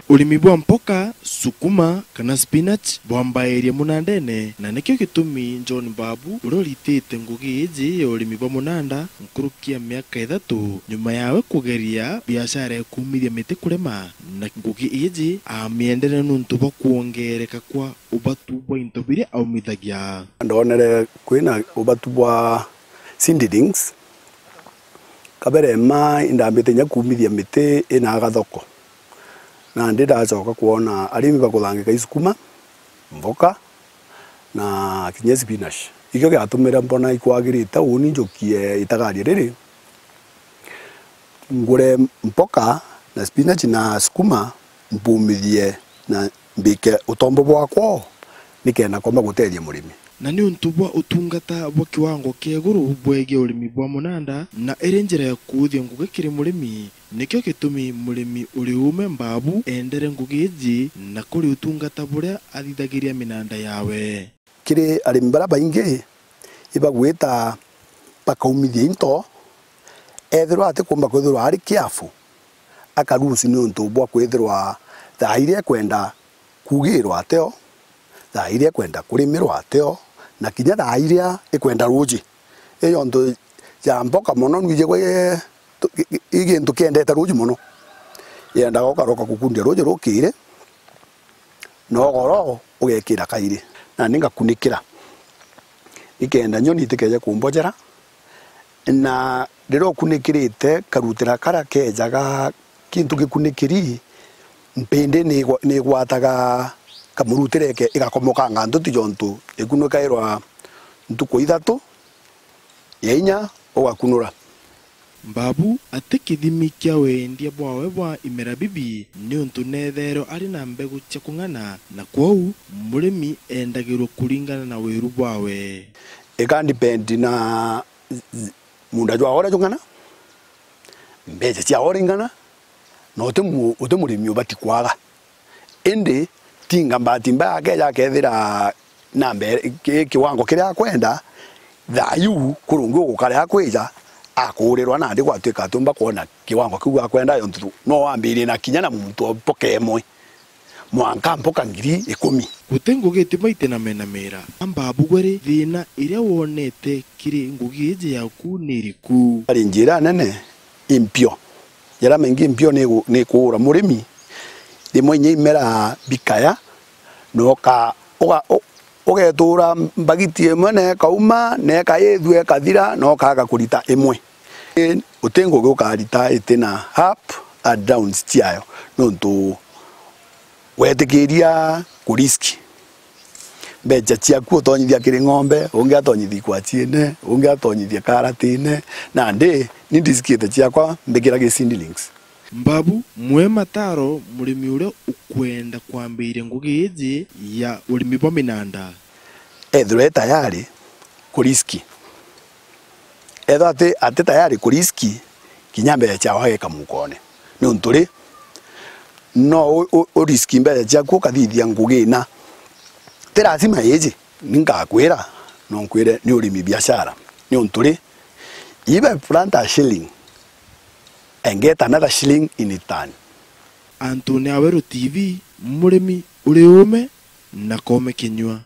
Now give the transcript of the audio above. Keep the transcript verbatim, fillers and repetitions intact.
Urimi bwa mpoka, sukuma kana spinach bwambairie munandene, na nikio gitumi John Mbabu, uria uritite ngugi iji ya urimi bwa munanda nkuruki ya miaka ithatu, nyuma yawe kugeria biashara ya kuumithia miti kurema, na ngugi iji amiendere nuntu bwa kwongereka kwa ubatu bwa into biria aumithagia. Ndonere kwina ubatu bwa seedlings. Kabere mma indambite inya kuumithia miti ina gathoko. Nandi ndacoka kwona arimi bakuthangika isukuma, mboka, na kinya spinach. Ikio giatumire mbona ikwagirite uuni njukie itagaria riri, ngure mpoka na spinach na sukuma, mpuumithie na mbike utombo bwakwa o, nikenda komba guteethia murimi. Na niuntu bwa utungata bwa kiwango kia iguru bwegie urimi bwa munanda, na iri njira ya kuuthia ngugi kiri murimi, nikio gitumi murimi uri uume Mbabu eendere ngugi iji na kuri utungata buria athithagiria minanda yawe. Kiri arimi baria baingi, ibagwita bakaumithia into, ethirwa atikumba kwithirwa ari careful, akarusi niuntu bwa kwithirwa thaa iria ekwenda kuugirwa ateo, thaa iria ekwenda kurimirwa ateo, na kinya thaa iria ekwenda ruuji. Iyo ntu ya mboka mono nwiji gwe, i gintu kiendete ruuji mono. Yendaga ukaroka gukundia ruuji rukiri, na ugoro ugekira kairi, nandi ngakunikira, nikenda nyoni itikeje kumbojera. Na riria ukunikirite, karutira karia kejaga kintu gikunikiri, mpindi nigwa-, nigwataga kamurutire ike-, igakomokanga ntuti, jontu ikunikairwa ntuku ithatu, ya inya ugakunura. Mbabu ati kithimi kia wendia bwawe bwa imera bibi, niuntu neethairwe ari na mbegu cia kung'ana, na kwou murimi eendagirwe kuringana na wiru bwawe. Ika depend na z-, z-, munda jwawe uria jung'ana, mbeca ciawe uringana, na uti mu-, uti murimi ubati kwaga. Indi tinga mbati mbaya akeja akethira na mbere ki-, kiwango kiria akwenda, thaa iu kurungi ugukara akwija akuurirwa, nandi gwatuika atiumba kwona kiwango kiu akwenda, yontu no wambirie na kinya na muntu o mpoka imwe, mwanka mpoka ngiri ikumi. Guti ngugi itimaite na mena mera. Amba bugwere, thina iria wonete kiri ngugi iji yaku ni iriku? Ari njira nene impio. Jaria maingi mpio ni gu-, ni kuura murimi. Rimwe inya imera bikaya, na uka-, uga-, u-, ugetura mbagiti imwe na ikauma, na ikaithua ikathira, na ukaaga kurita imwe. Uti ngugi ukarita itina up and downs ciayo, nontu wetikiria kuriski mbeca ciaku utonyithia kiri ng'ombe, ungi atonyithia ikwachiine, ungi atonyithia karatine, nandi ni ndiskite ciakwa mbikira gi seedlings. Mbabu, mwe mataro murimi uria ukwenda kwambiria ngugi iji ya urimi bwa minanda. Ethirwe e tayari kuriski. Ethirwa ati, ati tayari kuriski, kinya mbeca ciawe ageka mukone. Niuntu ri, no u-, u-, uriski mbeca ciaku ukathithia ngugi ina. Ti lazima iji, ni ngakwira, no nkwire ni urimi biashara. Niuntu ri, if I plant a shilling, I get another shilling in return. Antuni Aweru T V, murimi uri uume na koome kinyua.